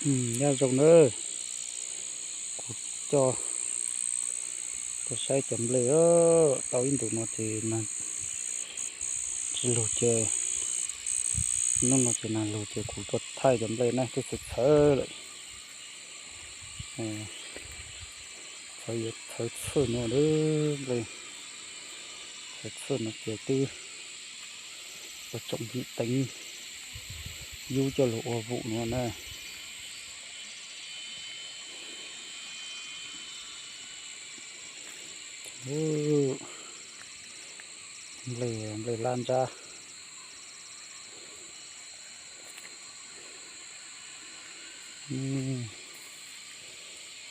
Nyob zoo na, kuv coj, coj saib cov nplej, tau ib ntus no ces nag tsis lug ces, hnub no ces nag lug ces kuv tuaj thaij cov nplej na twb txhawv txhawv lawm. Txhawv, txhawv txhwj no, nplej txhawv txhwj no ces twb ua tsoom vim teev yub coj lug ua vum no na. Nplej, nplej lab ntsab.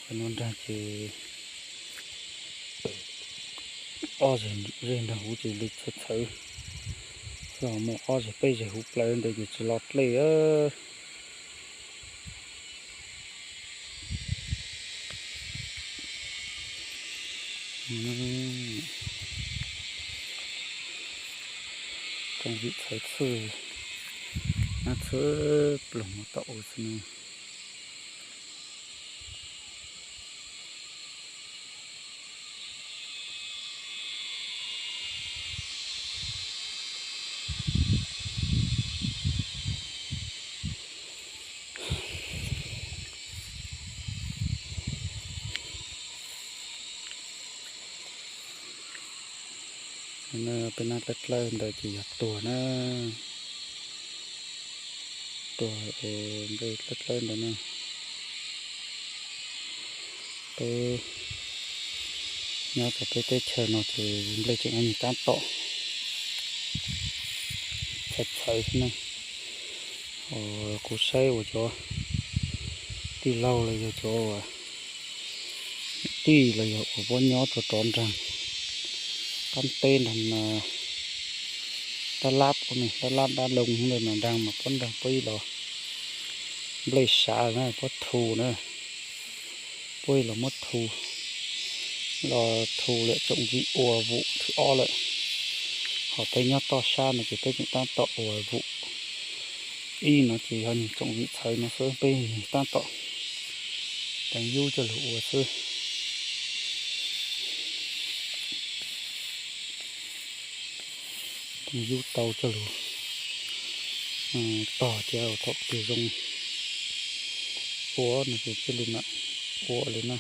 Cov no nrag ces ob zeg, zeg nrag huv ces li txhawv txhawv, ho muaj ob zeg peb zeg huv plaws ntawd ces tsis lo dlej. Tsoom vim txhawv txhwj, nab txhawv ploog mus tom ua xwb ne. Peb nab dlawb dlawb ntawd ces yog tuag na, tuag, nplej dlawb dlawb ntawd na. Peb nyob rau peb teb chaws no ces nplej tseem nyuag tab tom txhawv txhawv xwb na. Kuv saib uas cov tij laug los yog cov uas tij los yog uas puab nyob rau rov nraag qab teb nraag dab lab, dab lab dab loo ntawd mas nraag mas puab nraag puab ib los nplej sav na puab thu na, puab ib los muab thu, los thu lawm tsoom vim ua vum thwv ob lawm. Ho peb nyob toj sab no ces peb tseem tab tom ua vum ib no ces yog nyuag tsoom vim txhawv no xwb, peb tab tom teev yub coj lug ua xwb. Teev yub tau coj lug tog cia thaum twg zoo ua no ces thiaj li mam ua li na.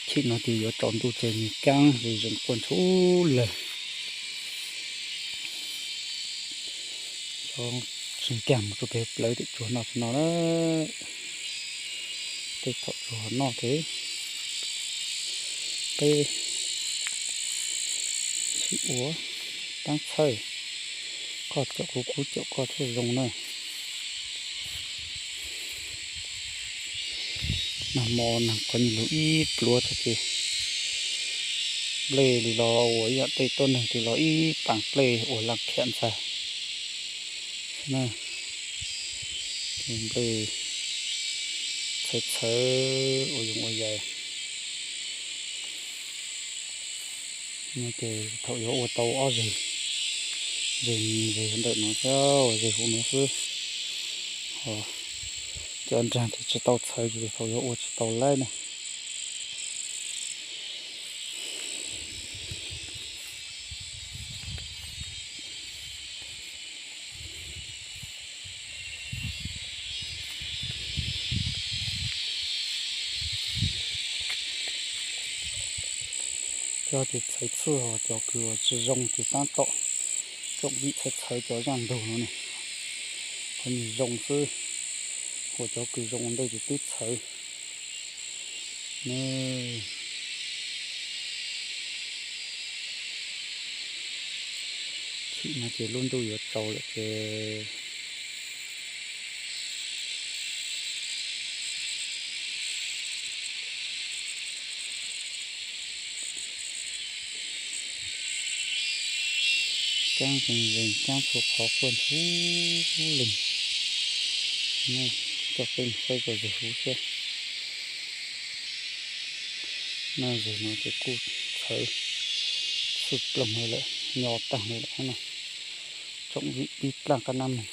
Chim no ces yuav tsaus ntuj ces nws kaab zoo quaj ntxhuv lawm. Cov tsis nkaag mus rau pem plawv tim tsuag noj tsis noj na. Tej thaum tsuag noj ces peb sib ua taab txhawj, koj caum kuv kuv caum koj thiaj zoo na. Nag hmo nag qhov nyuag lug ib pluav tag ces nplej li los ua ib yam tej tuab neeg li los ib paam nplej ua laaj khiam ntxag na. Nplej txhawv txhawv ua yoov ua yaig. Ces thaum yuav ua tau ob zeg, zeg, zeg ntawm no thiab zeg huv no xwb, cov nraag ces tsis tau txhawv ces thaum yuav ua tsis tau laib na. Cov ces txhawv txhwj, ho cov kws tsis zoo ces tab tom tsoom vim txhawv txhawv cov zaaj ntug no ne. Qhov nyuag zoo xwb, ua cov kws zoo ua ntej ces twb txhawv. Chim no ces lub ntuj yuav tsaus lawm ces kaab, kaab txhua qhov quaj ntxhuv leeg. Coj peb saib cov zeg huv thiab. Naj zeg no ces kuj txhawv txhwj ploog li lawm, nyo taag li lawm na. tsoom ib dlaaj qab nab moog.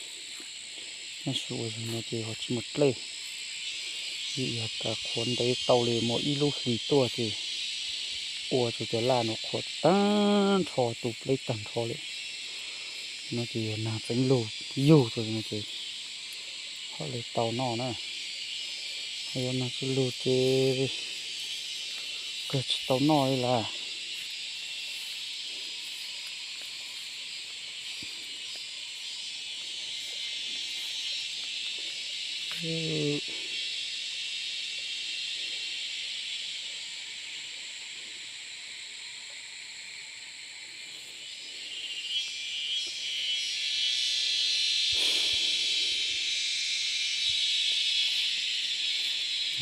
Nyob su ua zig no ces ho tsi muaj dlej, vim yog tas qhuav ntev tau li muaj ib lub hlis tuaj ces ua rua cov laj no qhuav tag nrho, tu pleb tag nrho li. No ces yog naag txeev lug yug rua no ces ho le tau noj na. Ho yog naag tsi lug ces kawg tsi tau noj li lawm.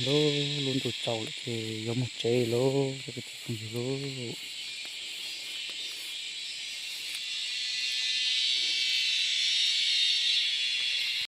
Lub, lub ntuj tsaus lawm ces yuav moog tsev lawm cov kwv tij phooj ywg lauj.